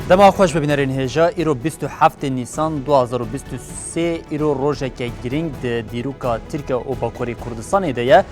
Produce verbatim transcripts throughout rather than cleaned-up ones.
Dema xweş bibînerên hêja, îro bîst û heftê Nîsan du hazar û bîst û sê, îro rojeke girîng di dîroka Tirkiye û Bakurê Kurdistanê de ye.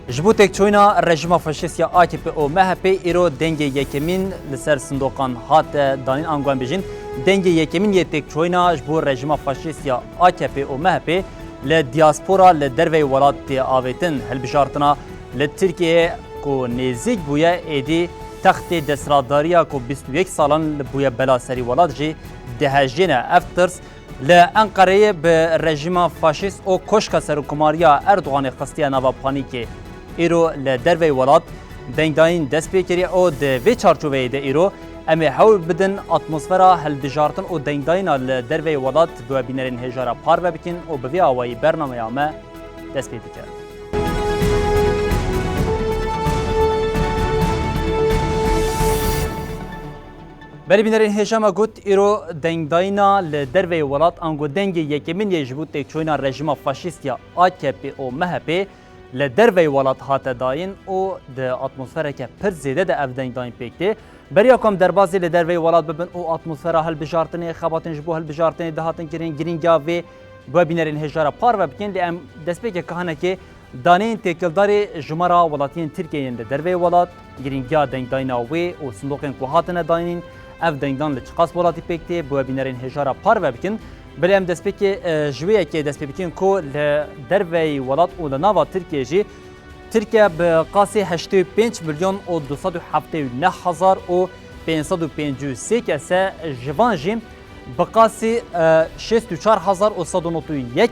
Ji bo têkçûna rejîma faşîst ya A K P û M H P îro dengê yekemîn li ser sindoqan hate danîn, ango em bêjin, dengê yekemîn yê têkçûna ji bo rejîma faşîst ya A K P û M H P li diaspora li derveyî welat tê avêtin. Hilbijartina li Tirkiyeyê ku nêzîk bûye, êdî textê desthilatdariya ku bîst û yek salan li bûye bela serî welat jî dihejêne. Ev tirs li Enqereyê bi rejîma faşîst û koşka serokkomariya Erdoganê xistiye nava panîkê. Îro li derveyî welat dengdayîn dest pê kiriye û di vê çarçoveyê de îro em ê hewl bidin atmosfera hilbijartin û dengdayîna li derveyî welat bi we bînerên hêja re parve bikin û bi vê awayî bernameya me dest pê dike. Belê bînerên hêja, me got, îro dengdayîna li derveyî welat, ango dengê yekemîn yê ji bo têkçûna rejîma faşîst ya A K P û M H P li derveyî welat hate dayîn û di atmosfereke pir zêde de ev dengdayîn pêk tê. Beriya ku em derbasî li derveyî welat bibin û atmosfera hilbijartinê, xebatên ji bo hilbijartinê dihatin kirin, girîngiya vê bi we bînerên hêja re parve bikin, lê em destpêkeke hinekê daneyên têkildarî ji me re welatiyên Tirkiyeyê yên li derveyî welat, girîngiya dengdayîna wê û sindoqên ku hatine dayîn, ev dengdan li çiqas welatî pêk tê, bi we bînerên hêja re parve bikin. Belê em destpêkê, e, ji wê yekê dest pê bikin ku li derveyî welat û li nava Tirkiyeyê jî Tirkiye bi qasî heştê û pênc milyon û du sed û heftê û neh hezar û pênc sed û pêncî û sê kes e, ji van jî bi qasî, e, şêst û çar hezar û sed û nod û yek,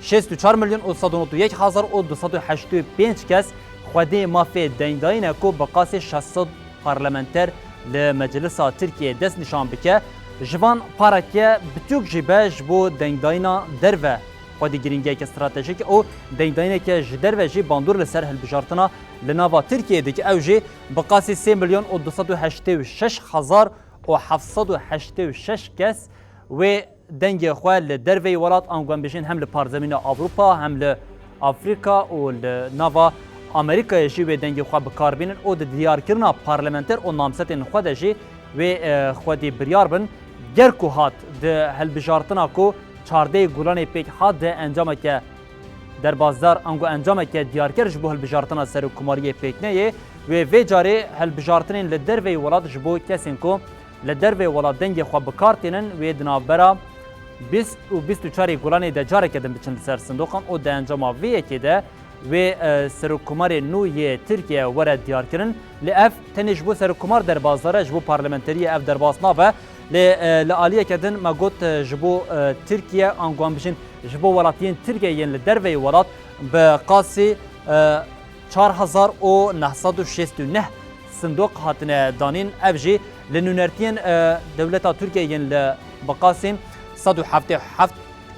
şêst û çar milyon û sed û nod û yek hezar û du sed û heştê û pênc kes xwedî mafê dengdayîn e ku bi qasî şeş sed parlamenter li Meclisa Tirkiyeyê dest nîşan bike. Ji van pareke bitûk jî be ji bo dengdayîna derve xwedî girîngiyeke stratejîk û dengdayîneke ji derve jî bandor li ser hilbijartina li nava Tirkiyeyê dike. Ew jî bi qasî sê milyon û du sed û heştê û şeş hezar û heft sed û heştê û şeş kes wê dengê xwe li derveyî welat, ango em bêjin, hem li parzemîna Ewropa, hem li Afrîka û li nava Amerîkayê jî wê dengê xwe bi kar bînin û di diyarkirina parlamenter û namzetên xwe de jî wê, e, xwedî biryar bin. Ger ku hat di hilbijartina ku çardehê Gulanê pêk hat de encameke derbasdar, ango encameke diyarker ji bo hilbijartina serokkomariyê pêk neyê, wê vê carê hilbijartinên li derveyî welat ji bo kesên ku li derveyî welat dengê xwe bi kar tînin, wê di navbera bîst û bîst û çarê Gulanê de careke din biçin li ser sindoqan û di encama vê yekê de wê, e, serokkomarê nû yê Tirkiye were diyarkirin. Lê ev tenê ji bo serokkomar derbasdar e, ji bo parlamenteriyê ev derbas nabe. Lê, e, li aliyeke din me got, e, ji bo, e, Tirkiye, ango em bijin, ji bo welatiyên Tirkiye yên li derveyî welat bi qasî, e, çar hezar û neh sed û şêst û neh sindoq hatine danîn. Ev jî li nûnertiyên, e, dewleta Tirkiye yên li bi qasî sed û heftê û heft,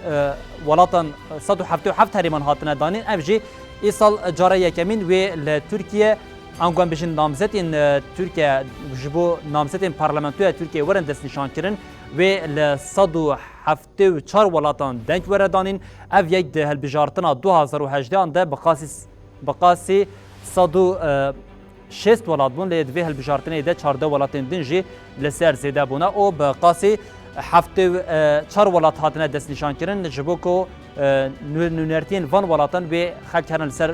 e, welatan, sed û heftê û heft herêman hatine danîn. Ev jî îsal cara yekemîn wê li Tirkiye, ango em bijin namzetên, e, Tirkiye ji bo namzetên parlamentoya Tirkiye werin destnîşankirin, wê li sed û heftê û çar welatan deng were danîn. Ev yek di hilbijartina du hazar û hejdehan de bi qasî, bi qasî sed û, e, şêst welat bûn, lê di vê hilbijartinê de çardeh welatên din jî li ser zêde bûne û bi qasî heftê û çar welat hatine destnîşankirin, ji bo ku, e, nû-, nûnertiyên van welatan wê xelk herin li ser,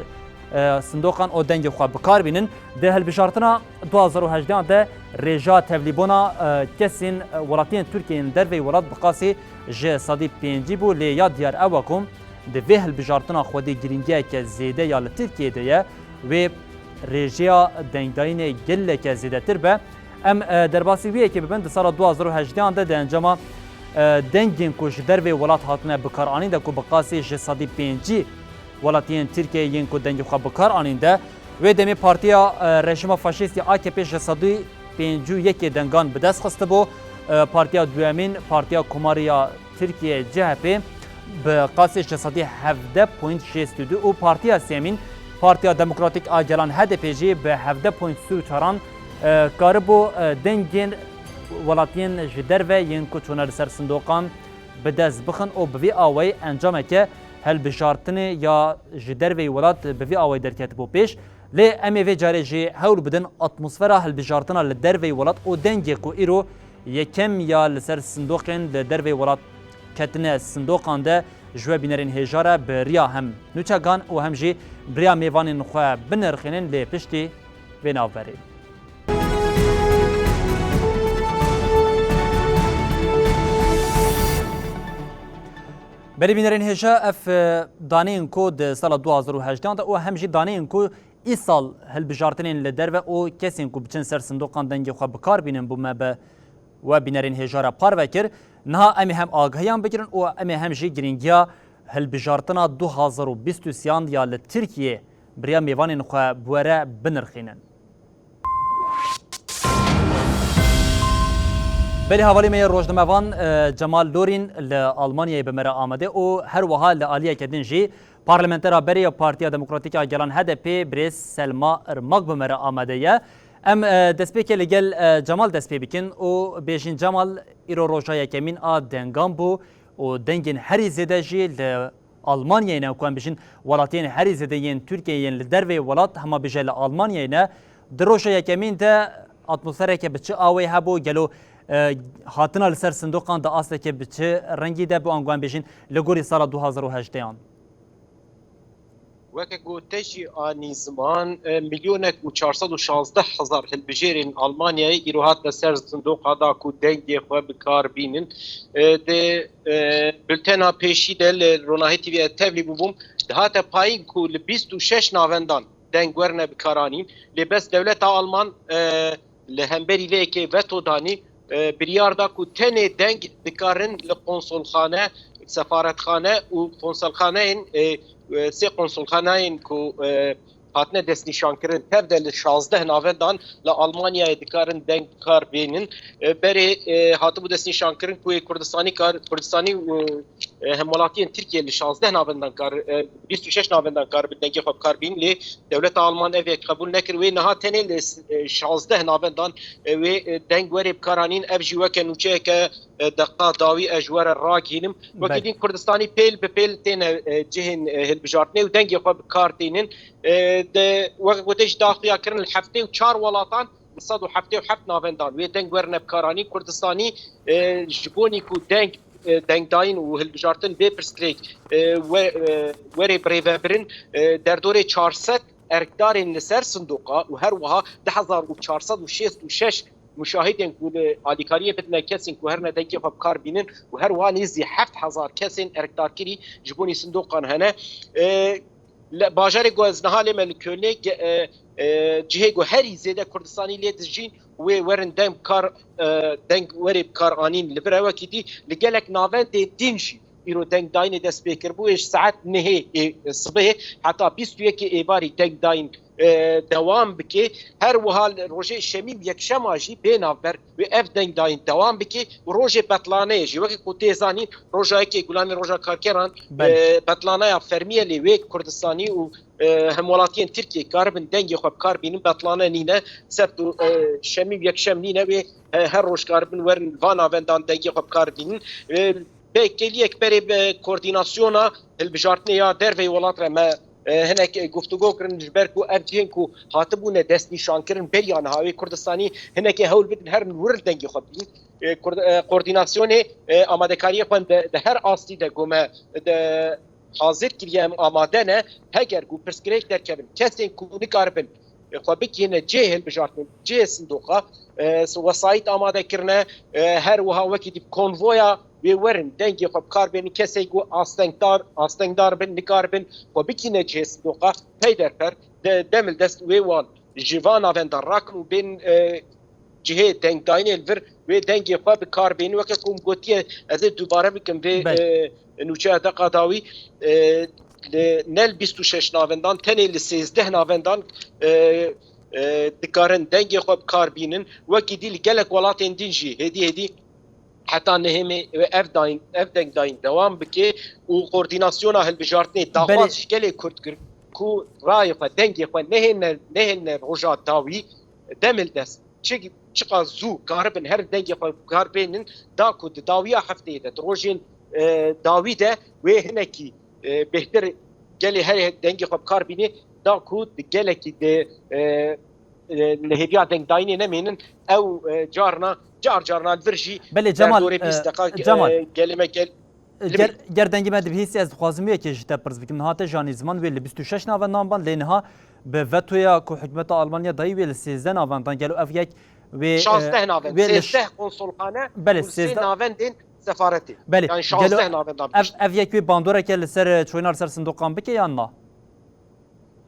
e, sindoqan û dengê xwe bi kar bînin. Di hilbijartina du hazar û hejdehan de rêja tevlîbûna, e, kesên, e, welatiyên Tirkiyeyên derveyî welat bi qasî ji sedî pêncî bû, lê ya diyar ew e ku di vê hilbijartina xwedî girîngiyeke zêde ya li Tirkiyeyê de ye, wê rêjeya dengdayînê geleke zêdetir be. Em, e, derbasî wî yekê bibin, di sala du hazar û hejdehan de di encama, e, dengên ku ji dervê welat hatine bikaranîn de ku bi qasî ji sedî pêncî welatiyên Tirkiyeyê yên ku dengê xwe bi kar anîn de, wê demê partiya, e, rejîma faşîst ya A K P ji sedî pêncî û yekê dengan bi dest xistibû. E, partiya duyemîn, Partiya Komarî ya Tirkiye, C H P, bi qasê ji sedî hevdeh point şêst û du û partiya sêyemîn, Partiya Demokratîk a Gelan, H D P, jî bi hevdeh point sî û çaran, e, karibû, e, dengên welatiyên ji derve yên ku çûne li ser sindoqan bi dest bixin û bi vî awayî encameke hilbijartinê ya ji derveyî welat bi vî awayî derketibû pêş. Lê em ê vê carê jî hewl bidin atmosfera hilbijartina li derveyî welat û dengê ku îro yekem ya li ser sindoqên li dervê welat ketine sindoqan de ji we bînerên hêja re bi riya hem nûçegan û hem jî bi riya mêvanên xwe binirxînin lê piştî vê navberê. Belê bînerên hêja ev, e, daneyên ku di sala du hazar û hejdeh de û hem jî daneyên ku îsal hilbijartinên li derve û kesên ku biçin ser sindoqan dengê xwe bi kar bînin bû me bi we bînerên hêja re parve kir. Niha em ê hem agahiyan bigirin û em ê hem jî girîngiya hilbijartina du hazar û bîst û sêyan ya li Tirkiyê bi riya mêvanên xwe bi we re binirxînin. Belê hevalê me yê rojnamevan, e, Cemal Lorîn li Almanyayê bi me re amade û her wiha li aliyeke din jî parlamentera berê ya Partiya Demokratîk a Gelan H D P birêz Selma Irmak bi me re amade ye. Em, e, destpêkê li gel, e, Cemal dest pê bikin û bêjin Cemal, îro roja yekemîn a dengan bû û dengên herî zêde jî li Almanyayê ne, ku em bijin welatiyên herî zêde yên Tirkiyeyê yên li dervê welat, hema bije li Almanyayê ne. Di roja yekemîn de atmosfereke bi çi awê hebû? Gelo, e, hatina li ser sindoqan di asteke bi çi rengî de bû, ango em bêjin li gorî sala du hazar û hejdehan? Weke ku te jî anî ziman, e, milyonek û çar sed û şazdeh hezar hilbijêrên Almanyayê îro hatine ser sindoqa da ku dengê xwe bi kar bînin. E, di, e, bultena pêşî de li Ronahî T V'ye tevlî bûbûm, dihate payîn ku li bîst û şeş navendan deng werine bikaranîn. Lê bes dewleta Alman, e, li hemberî vê yekê veto danî, e, biryar da ku tenê deng dikarin li konsolxane, sefaretxane û konsolxaneyên, e, e, sê konsolxaneyên ku, e, hatine destnîşankirin, tev de li şazdeh navendan li Almanyayê dikarin deng kar bênin. E, berê, e, hatibû destnîşankirin ku yê Kurdistanî kar, Kurdistanî û, e, hemwelatiyên Tirkiye li şazdeh navendan kar, e, bîst û şeş navendan karibin dengê xwe bi kar bînin, lê dewleta Alman ev yek qebûl nekir. Wê niha tenê li, e, şazdeh navendan, e, wê, e, deng werê bikaranîn. Ev jî weke nûçeyeke, e, deqa dawî ez ji we re ragihînim. Wekî Belê. Din Kurdistanî pêl bi pêl têne, e, cihên, e, hilbijartinê û dengê xwe bi kar tînin. E, de, weke ku tê jî daxuya kirin li heftê û çar welatan, li sed û heftê û heft navendan wê deng werine bikaranîn. Kurdistanî, e, ji bonî ku deng, e, dengdayîn û hilbijartin bê pirsgirêk, e, we-, e, werê birêvebirin, e, derdorê çar sed erkdarên li ser sindoqa û her wiha du hezar û çar sed û şêst û şeş muşahidên ku li alîkariyê bidine kesên ku herine dengê xwe bi kar bînin û her wiha nêzî heft hezar kesên erkdarkirî ji bonî sindoqan hene. E, li bajarê ku ez niha lê me li Kölnê ge-, e, e, cihê ku herî zêde Kurdistanî lê dijîn, wê werin deng kar, e, deng werê bi kar anîn li vir e. Wekî dî li gelek navendên din jî îro dengdayînê dest pê kiribû, ê ji saet nehê ê, sibehê heta bîst û yekê êvarî dengdayîn, e, dewam bike. Her wiha li rojê şemî û yekşema jî bê navber wê ev dengdayîn dewam bike û rojê betlaneyê jî, weke ku tê zanîn, roja yekê Gulanê roja karkeran, Belê. e, betlaneya fermî ye, lê wê Kurdistanî û, e, hemwelatiyên Tirkiyê karibin dengê xwe bi kar bînin, betlane nîne, sebt û, e, şemî û yekşem nîne, wê, e, her roj karibin werin va navendan dengê xwe bi kar bînin. E, Bi kêliyek berê bi koordînasyona hilbijartinê ya derveyî welat re me, e, hinek guftûgo kirin, ji ber ku ev cihên ku hatibûne destnîşankirin beriya niha wê Kurdistanî hinekê hewl bidin herin wir dengê xwe bidin. E, Kurd-, e, koordînasyonê, e, amadekariyê xwe di, di her astî de ku me di hazir kiriye, em amade ne, heger ku pirsgirêk derkevin, kesên ku nikaribin xwe bigihîne cihê hilbijartinê, cihê sindoqa, e, wesayît amade kirine, e, her wiha wekî dî konvoya wê werin dengê xwe bi kar bênin, kesê ku astengdar, astengdar bin, nikaribin xwe bigihîne cihê sindoqa, peyderper de, demil dest wê wan ji van navendan rakin û bên, e, cihê dengdayînê li vir wê dengê xwe bi kar bênin. Weke ku min gotiye, ez ê dubare bikim vê, Belê. e, nûçeya deqa dawî, e, li, ne li bîst û şeş navendan, tenê li sêzdeh navendan, e, e, dikarin dengê xwe bi kar bînin. Wekî dî li gelek welatên din jî hêdî hêdî heta nehêmê ev dayîn, ev dengdayîn dewam bike û koordînasyona hilbijartinê daxwaz Belê. ji gelê Kurd kir ku rayê xwe, dengê xwe nehêne, nehêne roja dawî demildest. Çi, çiqas zû karibin herin dengê xwe bi kar bênin, da ku di dawiya hefteyê de, di rojên, e, dawî de wê hinekî, e, bêhtir gelê herê dengê xwe bi kar bînê, da ku di gelekî di, e, e, li hêviya dengdayînê nemênin, ew, e, carna, car carna li vir jî Belê, Cemal, derdorê bîst e, deqa, Cemal. e, gelê me gel. Ger, ger dengê me dibihîsî, ez dixwazim yekê ji te pirs bikim. Niha te janî ziman wê li bîst û şeş navendan ban, lê niha bi vetoya ku hikûmeta Almanya dayî wê li sêzdeh navendan. Gelo ev yek wê, e, Şazdeh navend, wê li sêzdeh konsolxane Belê, û sê sêzdeh. navendên sefaretê. Belê, Yani gelo şazdeh navend ev, ev yek wê bandoreke li ser, e, çoyna li ser sindoqan bike yan na?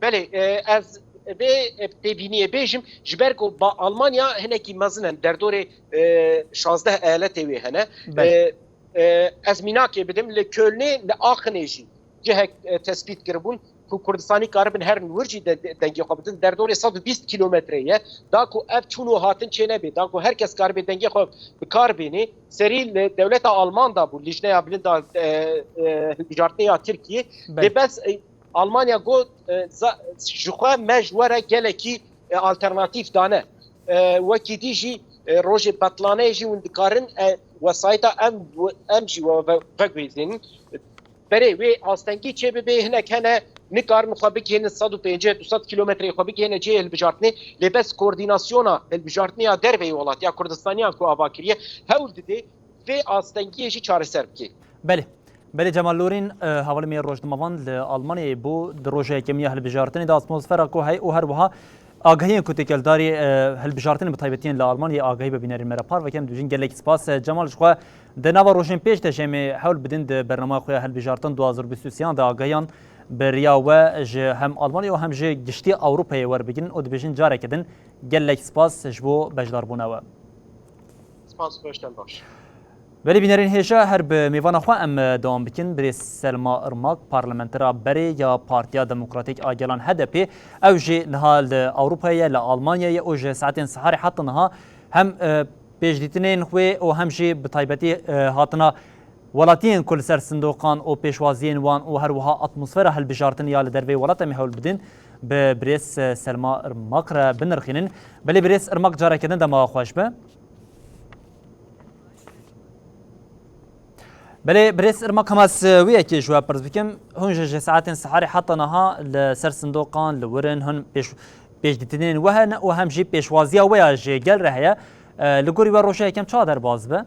Belê, e, ez bê, e, têbîniyê bêjim, ji ber ku ba Almanya hinekî mezin in, derdorê, e, şazdeh eyaletê wê hene. Belê. E, e, ez mînakê bidim, li Kölnê, li Aachenê jî cihek, e, tespît kiribûn ku Kurdistanî karibin herin wir jî de, de, dengê xwe bidin. Derdorê sed û bîst kîlometre ye. Da ku ev çûn û hatin çê nebe, da ku her kes karibe dengê xwe bi kar bêne, serî li dewleta Alman de bû, Lijneya Bilind a, e, e, Hilbijartinê ya Tirkiyê. Belê. Lê bes, e, Almanya got, e, za- ji xwe me ji we re gelekî, e, alternatîf dane. E, wekî dî jî, e, rojê betlaneyê jî hûn dikarin, e, wesayîta em, em jî we ve-, veguhêzînin. Berê wê astengî çêbibe, hinek hene nikarin xwe bigihênin sed û pêncî du sed kîlometreyê xwe bigihêne cihê hilbijartinê, lê bes koordînasyona hilbijartinê ya derveyî welat ya Kurdistaniyan ku ava kiriye, hewl dide vê astengiyê jî çareser bike. Belê. Belê, Cemal Lorîn, e, hevalê me yê rojnamevan li Almanyayê bû, di roja yekemî ya hilbijartinê de atmosfera ku heye û her wiha agahiyên ku têkeldarî, e, hilbijartinê bi taybetî yên li Almanyayê agahî bi bînerên me re parve kirin. Dibêjin gelek spas, e, Cemal, ji xwe di nava rojên pêş de jî em ê hewl bidin di bernameya xwe ya hilbijartin du hazar bîst û sêyan de agahiyan bi riya we ji hem Almanya û hem ji giştî Ewropayê werbigrin û dibêjin careke din gelek spas ji bo beşdarbûna we. Spas, xweşten baş. Belê bînerên hêja, her bi mêvana xwe em, e, dewam bikin. Birêz Selma Irmak, parlamentera berê ya Partiya Demokratîk a Gelan H D P, ew jî niha li Ewropayê ye, li Almanyayê ye û ji saetên siharê heta niha hem, e, pêşdîtinên xwe û hem jî bi taybetî, e, hatina welatiyên ku li ser sindoqan û pêşwaziyên wan û her wiha atmosfera hilbijartinê ya li derveyî welat em ê hewl bidin bi birêz, e, Selma Irmak re binirxînin. Belê birêz Irmak, careke din dema we xweş be. Belê, birêz Irmak, hema ez wê yekê ji we pirs bikim. Hûn ji, ji saetên siharê heta niha li ser sindoqan li wir in, hûn pêş, pêşdîtinên we hene û hem jî pêşwaziya we ya ji gel re heye. E, li gorî we roja yekem çawa derbas be?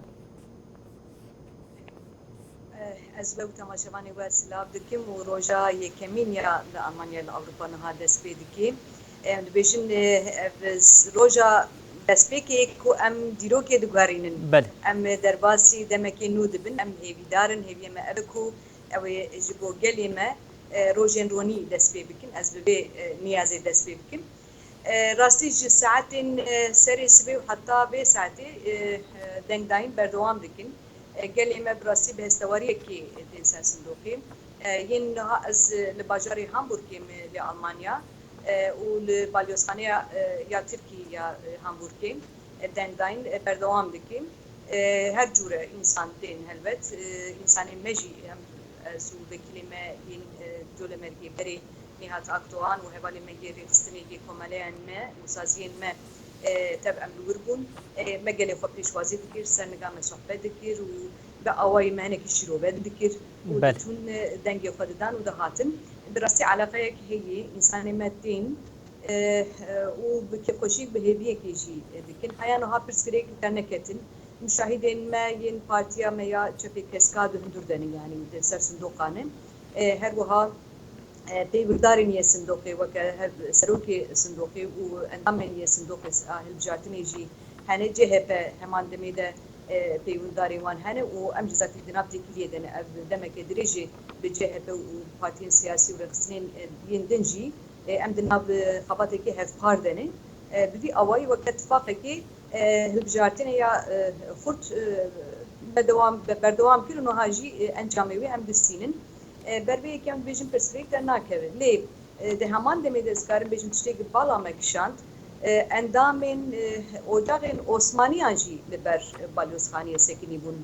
Ez we û temaşevanê we silav dikim û roja yekemîn ya li Almanya li Ewropa niha dest pê dike. Em dibêjin, e, ev roja destpêkê ku em dîrokê diguherînin. Belê. Em derbasî demekê nû dibin, em hêvîdar in, hêviyê me ev e ku ew ê ji bo gelê me, e, rojên ronî dest pê bikin. Ez bi vê, e, niyazê dest pê bikim. E, rastî ji saetên, e, serê sibê û heta vê saetê, e, e, dengdayîn berdewam dikin. E, gelê me bi rastî bi hestewariyekê tên ser sindoqê. E, yên niha ez, e, li bajarê Hamburgê me li Almanya, e, û li balyozxaneya, e, ya Tirkî ya, e, Hamburgê, e, dengdayîn, e, berdewam dikim. E, her cûre însan tên helbet. E, însanên me jî em, ez û vekîlê me yên, e, Colemêrgê berê Nîhat Akdoğan û hevalên me yê rêxistinê yê komeleyên me û saziyên me, e, tev em li wir bûn. E, me gelê xwe pêşwazî dikir, ser niga me sohbet dikir û bi awayî me hinekî şîrove dikir û Belê. Diçûn, e, dengê xwe didan û dihatin. Bi rastî eleqeyek heye, însanê me tên, e, e, û bi kêfxweşî bi hêviyekê jî, e, dikin. Heya niha pirsgirêk derneketin. Muşahidên me yên partiya me ya çepê keska di hundir de ne, yanî di ser sindoqan e. E, her wiha, e, peywirdarên yê sindoqê weke her serokê sindoqê û endamên yê sindoqê s-, a hilbijartinê jî hene. C H P heman demê de, e, peywirdarên wan hene û em jî zatî di nav têkiliyê de ne. Ev demeke dirêj e bi C H P û partiyên siyasî û rêxistinên, e, yên din jî, e, em di nav, e, xebatekî hevpar de ne. E, bi vî awayî weke tifaqekê, e, hilbijartinê ya, e, xurt, e, berdewam, berdewam kir û niha jî, e, encamê wê em distînin. E, ber vê yekê em dibêjin pirsgirêk dernakeve. Lê, e, di heman demê de ez karim bêjim tiştê ku bala me kişand, e, endamên, e, ocaxên Osmaniyan jî li ber, e, balyozxaniyê sekinî bûn.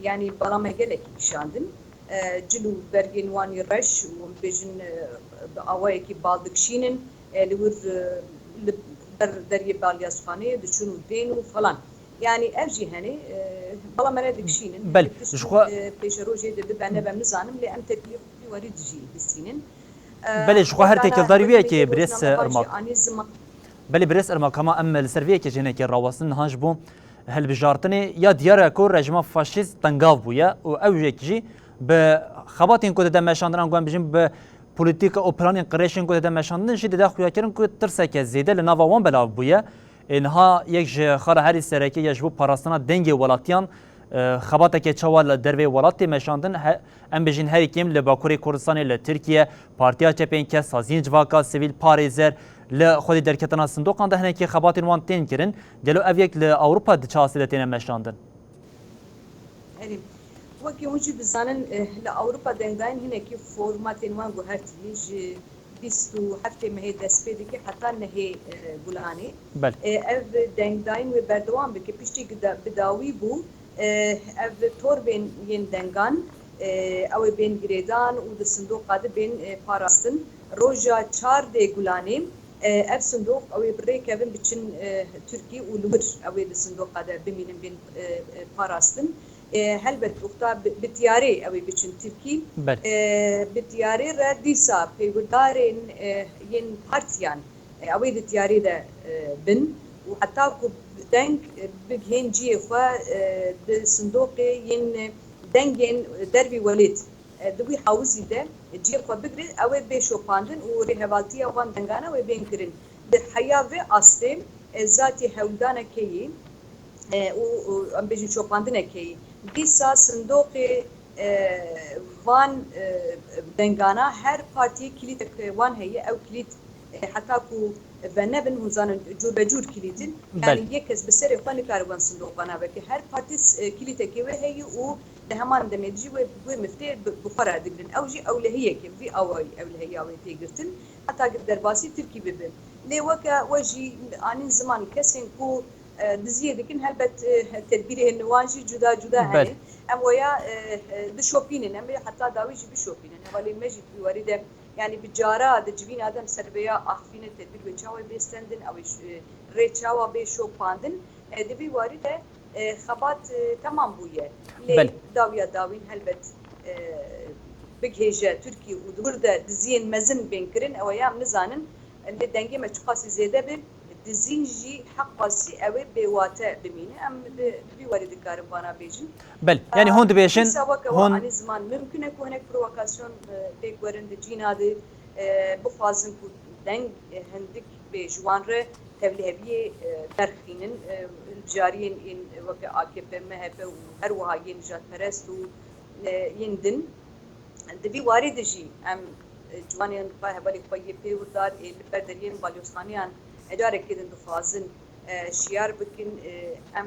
Yanî bala me gelekî kişandin. E, cil û bergên wan yê reş û em bêjin, e, bi awayekî bal dikişînin, e, li wir, e, li ber deriyê balyozxaneyê diçûn û tên û falan. Yanî ev jî hene, e, bala me re dikişînin. Belê, Tiştî, ji xwe- e, pêşerojê de dibe ne be em nizanim, lê em tepî wî warî dijî distînin. E, Belê, ji xwe her Hevdana têkildarî wî Ahmet yekê Bey, birêz, rojnamebajî Irmak. anî ziman. Belê birêz Irmak, hema em li ser vê yekê jî hinekî rawestin, niha ji bo hilbijartinê ya diyar e ku rejîma faşîst tengav bûye û ew yek jî bi xebatên ku dide meşandin, an guhem bijîn bi polîtîka û planên qirêşên ku dide meşandin jî dide xuyakirin ku tirseke zêde li nava wan belav bûye. Ê, niha yek ji xala herî sereke ya ji bo parastina dengê welatiyan, e, xebateke çawa li derveyê welat tê meşandin, he-, em bêjin herî kêm li Bakurê Kurdistanê li Tirkiye, Partiya Çepên Kes, Saziyên Civaka Sivîl, Parêzer, li xwedî derketina sindoqan de hinekî xebatên wan tên kirin. Gelo ev yek li Ewropa di çi astê de têne meşandin? Erê, wekî hûn jî bizanin, eh, li Ewropa dengdayîn hinekî formatên wan guhertî, ji bîst û heftê mehê dest pê dike heta nehê, eh, Gulanê. Belê. Eh, ev dengdayîn wê berdewam bike. Piştî gida-, bi dawî bû, eh, ev torbên yên dengan, eh, ew ê bên girêdan û di sindoqa de bên, eh, parastin. Roja çardê Gulanê, eh, ev sindoq ew ê bi rê kevin biçin, eh, Tirkî û li wir ew ê di sindoqa de bimînin bên, eh, eh, parastin. E, helbet wexta bi, bi tiyarê ew ê biçin Tirkî. Belê. E, bi tiyarê re dîsa peywirdarên, e, yên partiyan, e, ew ê di tiyarê de, e, bin û heta ku deng, e, bigihên cihê xwe, e, di sindoqê yên dengên dervî welêt, e, di wî hawizî de cihê xwe bigire, ew ê bê şopandin û rêhevaltiya wan dengana wê bên kirin. Di heya vê astê, e, zatî hewldanekê yî, e, û, û em bêjin şopandinekê yî. Dîsa sindoqê, e, van, e, dengana her partiyê kilîtek wan heye. Ew kilît, e, heta ku venebin, hûn zanin cûr be cûr kilît in. Belê. Yanî yek kes bi serê xwe nikare wan sindoqana veke. Her partî, e, kilîtekê wê heye û di heman demê de jî wê, wê miftê bi, bi xwe re digrin. Ew jî ewlehiyek e, vî awayî ewlehiya wê tê girtin. Heta ki derbasî Tirkî bibe. Lê weke we jî anîn ziman, kesên ku, e, diziyê dikin, helbet, e, tedbîrên wan jî cuda cuda hene. Belê. Em weya, e, e, dişopînin, em ê heta dawî jî bişopînin. Hevalên me jî di vî warî de, yanî bi cara di civîna de em ser vêya axifîne tedbîr wê çawa bê stendin, ew ê ş-, e, rê çawa bê şopandin. E, di vî warî de, e, xebat, e, temam bûye. Lê Belê. dawiya dawîn helbet, e, bigihêje Tirkî û di wir de diziyên mezin bên kirin, ew ê em nizanin. Lê dengê me çiqasî zêde be, dizîn jî heqasî ew ê bêwate bimîne. Em di, di vî warî dikarin vana bêjin. Belê, yanî hûn dibêjin, dîsa weke we hûn anî ziman, mimkun e ku hinek provokasyon, e, pêk werin di cîna de, e, bixwazin ku deng, e, hindik bê ji wan re tevliheviyê, e, derxînin, e, hilbijariyên ên weke A K P, M H P û her wiha yên nijadperest û, e, yên din. Di vî warî de jî em, e, ciwanên xwe, hevalên xwe yê pêwirdar ê li ber deriyên balyozxaneyan careke din dixwazin, e, şiyar bikin, e, em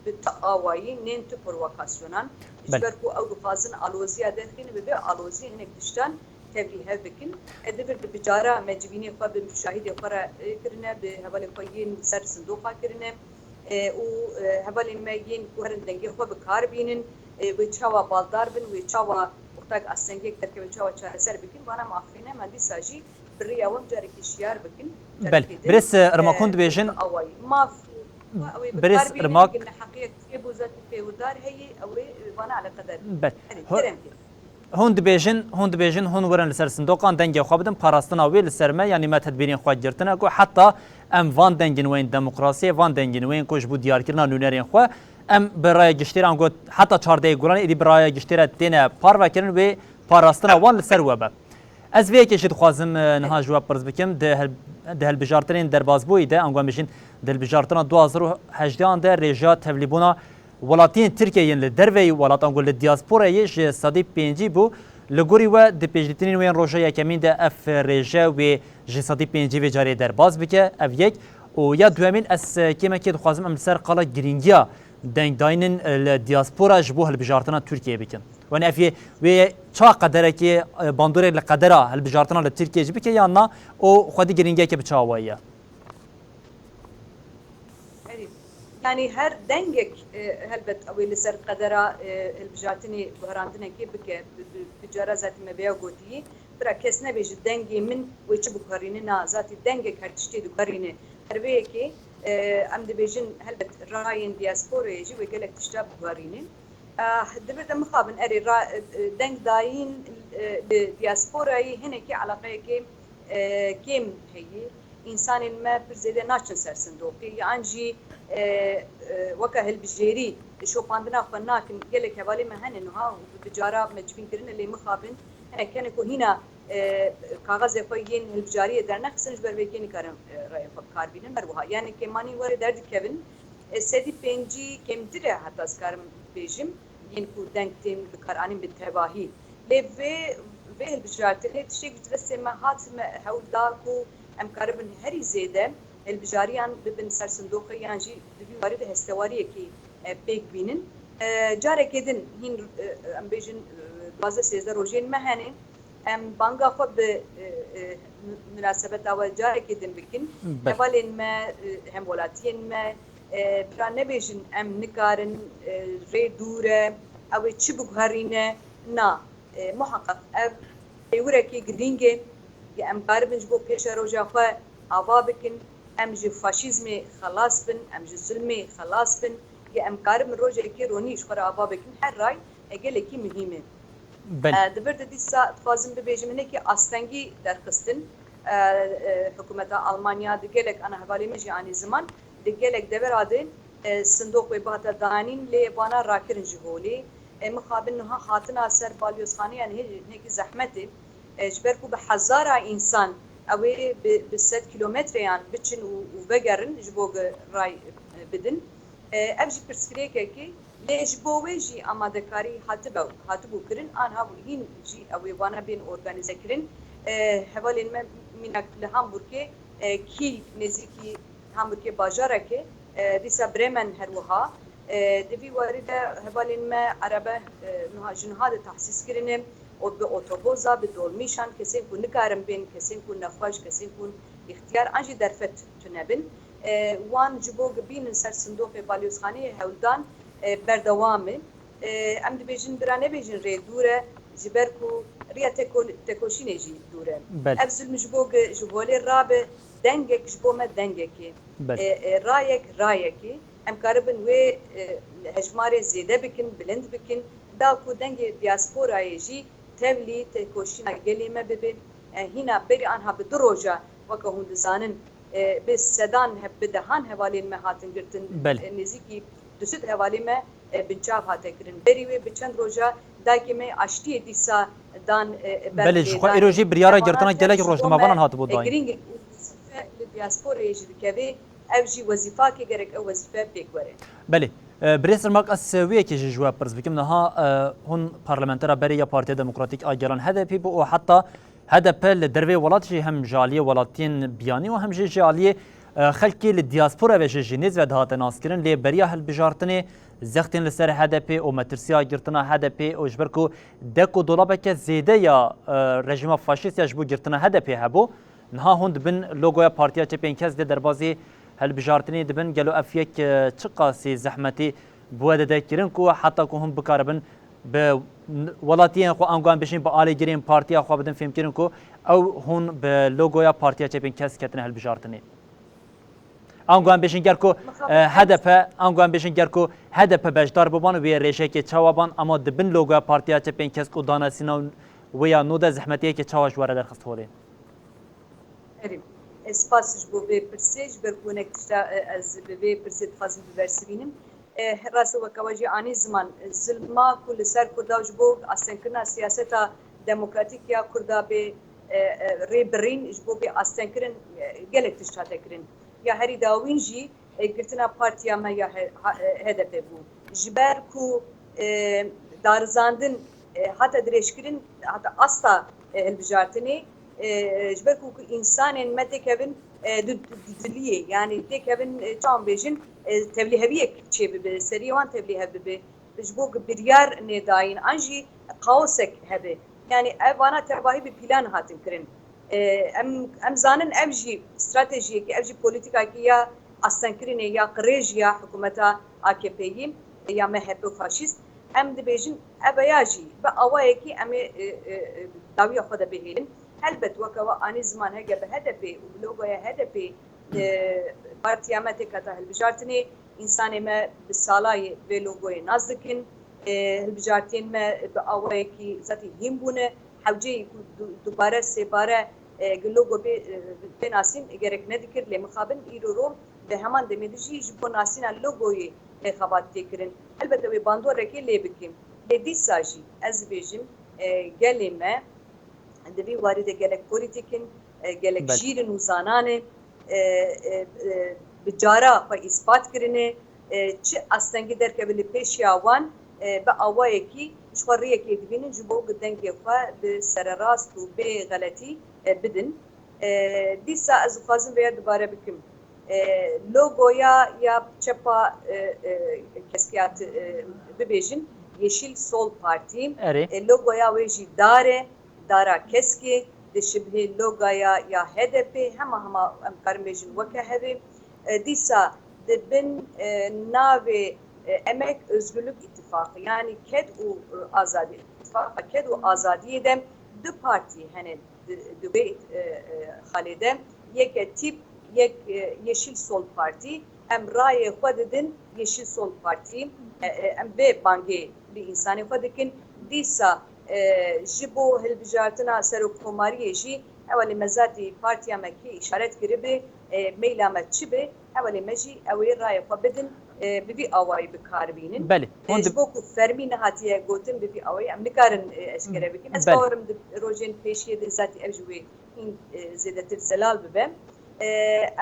bi ti awayî nên ti provokasyonan. Ji Belê. ber ku ew dixwazin aloziya derxînin, bi vê aloziyê hinek tiştan tevlî hev bikin. E, di vir de bi cara me civînê xwe bi şahidê xwe re, e, kirine, bi hevalên xwe yên ser sindoqa kirine, e, û, e, hevalên me yên ku herin dengê xwe bi kar bînin, e, wê çawa baldar bin, wê çawa wexta ku astengiyek derkeve, çawa çareser bikin, vana em axifîne, me dîsa jî bi rêya wan carekî şiyar bikin. Belê. Carekî din, Birêz, e, Irmak, hûn e, dibêjin, awayî. Maf, ew ê bi Birêz kar bînin, Irmak. Neheqiyek tê bo zat û pêwidar heye, ew ê, e, vana eleqedar. Belê. Erê, Ho-, kerem ke. Hûn dibêjin, hûn dibêjin, hûn werin li ser sindoqan dengê xwe bidin, parastina wê li ser me, yanî me tedbîrên xwe girtine ku heta em van dengên wên demokrasiyê, van dengên wên ku ji bo diyarkirina nûnerên xwe, em bi raya giştî re, ango heta çardehê Gulanê êdî bi raya giştî re têne parvekirin, wê parastina wan li ser we be. Ez vê yekê jî dixwazim, e, niha ji we pirs bikim, di hel-, di hilbijartinên derbasbûyî de, ango em bijîn di hilbijartina du hazar û hejdehan de rêjeya tevlîbûna welatiyên Tirkiye yên li derveyî welatan ku li diasporayê ji sedî pêncî bû. Li gorî we di pêşdîtinên wên roja yekemîn de ev rêje wê ji sedî pêncî vê carê derbas bike, ev yek. Û ya duyemîn, ez kêmekê dixwazim em li ser qala girîngiya dengdayînin li diaspora ji bo hilbijartina Tirkiyeyê bikin. Wanî ev yê wê ça qederekê, e, bandorek li qedera hilbijartina li Tirkiyeyê jî bike yan na, û xwedî girîngiyeke bi çi awayî ye? Erê, yanî her dengek, e, helbet ew ê li ser qedera, e, hilbijartinê guherandinekê bike, bi, bi, bi cara zatî me vêya gotiyî, bira kes nebêje dengê min wê çi biguherîne, na, zatî dengek her tiştê diguherîne. Her vê yekê, e, em dibêjin helbet rayên diasporayê jî wê gelek tişta biguherîne. Eh, di vir de mixabin, erê, ra-, eh, dengdayîn, eh, li diasporayê hinekî eleqeyekê, eh, kêm heye. însanên me pir zêde naçin ser sindoqê, yan jî, e, e, weke hilbijêrî şopandina xwe nakin. Gelek hevalê me hene niha bi cara me civîn kirine, lê mixabin hinek hene ku hîna, e, kaxezê xwe yên hilbijariyê dernexistin, ji ber vê yê nikarin, e, rayê xwe bi kar bînin. Her wiha, yanî kêmanî were derdikevin, e, sedî pêncî kêmtir e, heta ez karim bêjim, yên ku deng tên bikaranîn bi tevahî. Lê vê, vê hilbijartinê tiştek ji destê me hat, me hewl da ku em karibin herî zêde hilbijariyan bibin ser sindoqê, yan jî di vî warî de hestewariyekî, e, pêk bînin. E, carekê din hîn, e, em bêjin, e, duwazdeh sêzdeh rojên me hene. Em banga xwe bi, e, e, mu-, munasebeta we carekê din bikin. Belê. Hevalên me, e, hemwelatiyên me, e, bira nebêjin em nikarin, e, rê dûr e, ew ê çi biguherîne. Na, e, muheqeq ev pêwirekî girîng e. Ge em karibin ji bo pêşeroja xwe ava bikin, em ji faşîzmê xelas bin, em ji zulmê xelas bin, ge em karibin rojekê ronî ji xwe re ava bikin, her ray e gelekî muhîm e. Belê. E, di vir de dîsa dixwazim bibêjim, hinekî astengî derxistin, e, e, hikûmeta Almanya di gelek, ana hevalê min jî anî ziman, di gelek devera de, e, sindoq wê bihata danîn, lê vana rakirin ji holê. E, mixabin niha hatina ser balyozxaneyan hê-, hinekî zehmet e. E, ji ber ku bi hezara însan ew ê bi, bi sed kîlometreyan biçin û, û vegerin ji bo ge ray, e, bidin. E, ev jî pirsgirêkekê, lê ji bo wê jî amadekarî hatibe, hatibû kirin, anha hîn jî ew ê vana bên organîze kirin. E, hevalên me mînak li Hamburgê, e, Kiel nêzîkî Hamburgê bajarek e, e, dîsa Bremen her wiha. E, di vî warî de hevalên me erebe, e, niha, ji niha de tehsîs kirine, û bi otoboza, bi dolmîşan, kesên ku nikarin bên, kesên ku nexweş, kesên ku îxtiyar an jî derfet tune bin. E, wan ji bo bînin ser sindoqê balyozxaneyê hewldan, e, berdewam e. E, em dibêjin bira nebêjin rê dûr e, ji ber ku riya teko-, tekoşînê jî dûr e. Belê. Ev zulm ji bo ge ji holê rabe, dengek ji bo me dengekê. Belê. E, e, rayek rayekê. Em karibin wê, e, hejmarê zêde bikin, bilind bikin, da ku dengê diasporayê jî tevlî tekoşîna gelê me bibe. E, hîna berî anha bi du roja, weke hûn dizanin, e, bi sedan, he-, bi dehan hevalên me hatin girtin. Belê. E, nêzîkî du sed hevalê me, e, binçav hate kirin. Berî wê bi çend roja dayikê me aştiyê dîsa dan, e, e, ber Belê, ji xwe mêdan. îro jî biryara Evana girtina tevlî gelek ji bo rojnamevanan me, hatibû e, dayîn. Girîng e, wezîfe li diasporayê jî dikeve. Ev jî wezîfakê gerek ew wezîfe pêk were. Belê. E, birêz Irmak, ez wê yekê jî ji we pirs bikim. Niha, e, hûn parlamentera berê ya Partiya Demokratîk a Gelan H D P bû û heta H D P li dervê welat jî hem ji aliyê welatiyên biyanî û hem jî ji aliyê, e, xelkê li diaspora ve jî ji nêz ve dihate naskirin. Lê beriya hilbijartinê zextên li ser H D P û metirsiya girtina H D P û ji ber ku dek û dolabeke zêde ya, e, rejîma faşîst ya ji bo girtina H D P hebû, niha hûn dibin logoya Partiya Çepên Kesk dê derbazî hilbijartinê dibin. Gelo ev yek, e, çiqasî zehmetî bi we dide kirin ku heta ku hûn bikaribin bi n-, welatiyên xwe, ango em bêjin bi alîgirên partiya xwe bidin fêmkirin ku ew hûn bi logoya Partiya Çepên Kesk ketine hilbijartinê? Ango em bêjin ger ku, e, H D P, ango em bêjin ger ku H D P beşdar biban, wê rêjekê çawa ban, ama dibin logoya Partiya Çepên Kesk û danasîna wê ya nû de zehmetiyekê çawa ji we re derxist holê? Erê, e, spas ji bo vê pirsê, ji ber ku hinek tişta, e, ez bi vê pirsê dixwazim bibersivînim. E, rast e, weke we jî anî ziman, e, zilma ku li ser Kurda ji bo astengkirina siyaseta demokratîk ya Kurda bê, e, e, rê birîn, ji bo bê astengkirin, e, gelek tişt hate kirin. Ya herî dawîn jî, e, girtina partiya me ya he-, ha-, e, H D P bû. Ji ber ku, e, darizandin, e, hate dirêjkirin, hate asta, e, hilbijartinê, e, ji ber ku, ku însanên me têkevin, e, di, di diliyê, yanî têkevin, e, çawan bêjin, e, tevlîheviyek çêbibe, seriyê wan tevlîhev bibe. Ji bo ku biryar nêdayîn an jî kaosek hebe. Yanî ev vana tevahî bi pîlan hatin kirin. E, em, em zanin ev jî stratejiyekî, ev jî polîtîkakî ya astengkirinê ya qirêj ya hikûmeta A K P'yî ya M H P û faşîst. Em dibêjin ev ya jî bi awayekî em ê, e, e, e, dawiya xwe de bihêlin. Helbet weke we anî ziman hege bi H D P û bi logoya H D P, e, partiya me têkata hilbijartinê, însanê me bi salayê vê logoyê nas dikin. E, hilbijartiyên me bi awayekî zetî hîn bûne. Hewceyî ku du-, dubare, sêbare e, logo bê, e, bê nasîn gerek nedikir, lê mixabin îro ro di heman demê de jî ji bo nasîna logoyê lê xebat tê kirin. Elbette wê bandorekê lê bikin. Lê dîsa jî ez dibêjim, e, gelê me di vî warî de gelek polîtîk in, e, gelek Belê. şîr in û zanan e, e, e, e, bi cara xwe îspat kirine, e, çi astengî derkeve li pêşiya wan, e, bi awayekî ji xwe rêyekê dibînin ji bo ku dengê xwe bi sererast û bê xeletî, e, bidin. E, dîsa ez dixwazim vêya dubare bikim. E, logoya ya çepa, e, e, keskiya ti-, e, bibêjin Yeşil Sol Partî. Erê. E, logoya wê jî dar e, dara keskê, dişibihê logaya ya H D P, hema hema em karin bêjin weke hev e. E, dîsa di bin, e, navê, e, Emek Özgürlük İttifakı, yanî ked û, e, azadî, îtifaqa ked û azadiyê de du partî hene di, di wê, e, e, xalê de. Yek e tîp, yek, e, Yeşil Sol Partî. Em rayê xwe didin Yeşil Sol Partî. E, e, em vê bangê li însanê xwe dikin. Dîsa, e, ji bo hilbijartina serokkomariyê jî, ew ê me zatî partiya me kê îşaret kiribe, e, meyla me çi be, ew ê me jî ew ê rayê xwe bidin, e, bi vî awayî bi kar bînin. Belê. E, Hûn ji di- bo ku fermî nehatiye gotin bi vî awayî, em nikarin, e, eşkere bikin. Ez Belê. bawerim di rojên pêşiyê de zatî ev ji wê hîn, e, zêdetir zelal bibe. E,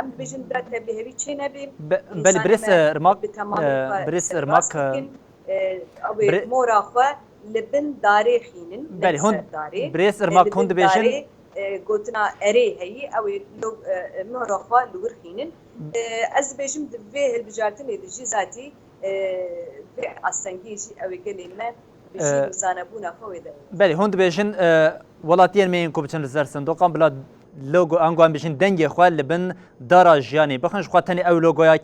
em dibêjin bira tevlîhevî çê nebe. Be-, belê, Însanê birêz, me e, Irmak, bi temamî e, xwe birêz serbaz Irmak, e, bikin. E, ew ê birê- mora xwe li bin darê xînin, ne Belê, li hûn ser darê. birêz E, Irmak, li hûn bin dibêjin darê, e, gotina erê heyî, ew ê lo-, e, e, mora xwe li wir xînin. E, ez dibêjim di vê hilbijartinê de jî zatî, e, vê astengiyê jî ew ê gelê me bi E, jî zanebûna xwe wê de. Belê, hûn dibêjin, e, welatiyên me yên ku biçin li ser sindoqan bila logo, ango em bêjin dengê xwe li bin dara jiyanê bixin. Ji xwe tenê ew logoya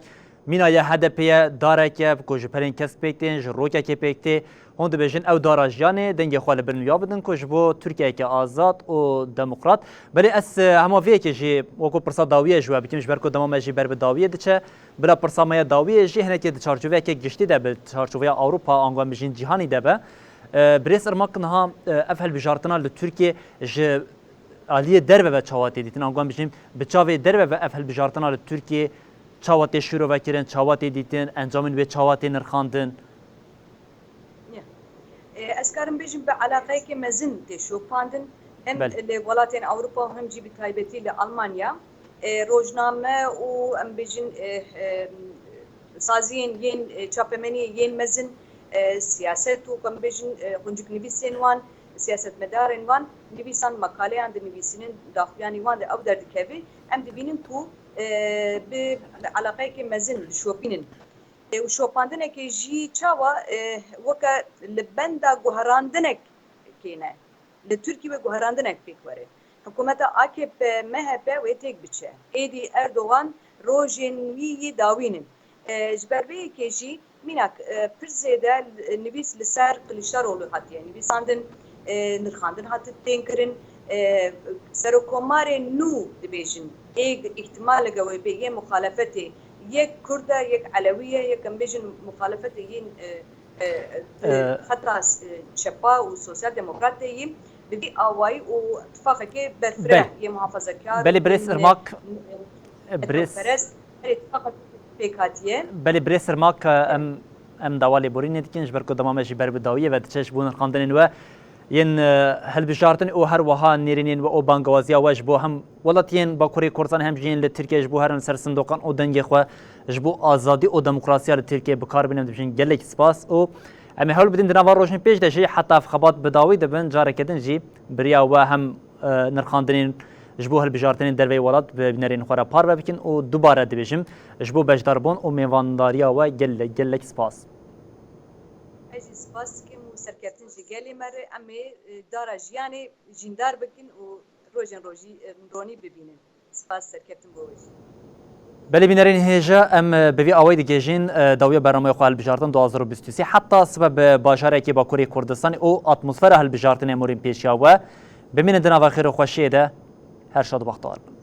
mîna ya H D P ye, darek e, ku ji pelên kesk pêk tên, ji rokekê pêk tê. Hûn dibêjin ew dara jiyanê dengê xwe li bin wiya bidin ku ji bo Tirkiyeyeke azad û demokrat. Belê ez, e, hema vê yekê jî wekû pirsa dawiyê ji we bikim, ji ber ku dema me jî ber bi dawiyê diçe. Bila pirsa me ya dawiyê jî hinekê di çarçoveyeke giştî de bi çarçoveya Ewropa, ango em bijîn cîhanî de be. E, Birêz Irmak, niha, e, ev hilbijartina li Tirkiyê ji aliyê derve ve çawa tê dîtin? Ango em bijîn bi çavê derve ve ev hilbijartina li Tirkiyê çawa tê şîrove kirin, çawa tê dîtin, encamên wê çawa tê nirxandin? Ya. E, ez karim bêjim bi eleqeyeke mezin tê şopandin. Hem Belê. li welatên Ewropa û hem jî bi taybetî li Almanya. E, rojname û em bêjin, e, e, saziyên yên, e, çapemeniyê yên mezin, e, siyaset û em bêjin, e, hunciknivîsên wan, siyasetmedarên wan nivîsan makaleyan dinivîsînin, daxuyanî wan de ew derdikeve. Em dibînin ku, e, bi eleqeyeke mezin dişopînin. E, û şopandinekê jî çawa, e, weke li benda guherandinek kêne. Li Tirkî wê guherandinek pêk were. Hikûmeta A K P M H P wê têk biçe. Êdî Erdogan rojên wî yî dawîn in. E, ji ber vê yekê jî mînak, e, pir zêde nivîs li ser Kiliçdaroglu hatiye nivîsandin, e, nirxandin hati tên kirin. E, serokkomarê nû dibêjin, ê îhtimaleke wê bê yê muxalefetê, yek Kurd e, yek Elewî ye, yek em bêjin muxalefetê yên, e, e, e, E, xeta, e, çepa û sosyal demokrat tê yî, bi vî awayî û tifaqekê berfireh Belê. yê muhafazekar Belê, û Birêz ne-, Irmak, ne-, e, Birêz netewperest, her tifaqek pêk hatiye. Belê, Birêz Irmak, e, em, em dawa lêborînê dikin, ji ber ku dema me jî ber bi dawiyê ve diçe ji bo nirxandinên we yên, e, hilbijartin û her wiha nêrînên we û bangewaziya we ji bo hem welatiyên Bakurê Kurdistan hem jî yên li Tirkiye ji bo herin ser sindoqan û dengê xwe ji bo azadî û demokrasiya li Tirkiye bi kar bînin, dibêjin gelek spas û em ê hewl bidin di nava rojên pêş de jî heta ev xebat bi dawî dibin, careke din jî bi riya we hem, e, nirxandinên ji bo hilbijartinên derveyî welat bi bînerên xwe re parve bikin û dubare dibêjim ji bo beşdarbûn û mêvandariya we gelek, gelek spas. Ez jî spas dikim û serkeftin ji gelê me re. Em ê, e, dara jiyanê jîndar bikin û rojên rojî, e, ronî bibînin. Spas, serkeftin bo we jî. Belê bînerên hêja, em, e, bi vî awayî digihêjin, e, dawiya bernameya xwe hilbijartin du hazar û bîst û sê. Heta sibe bi bajarekî Bakurê Kurdistanê û atmosfera hilbijartinê morîn pêşiya we. Bimînin di nava xêr û xweşiyê de. Her şad û bextewar bin.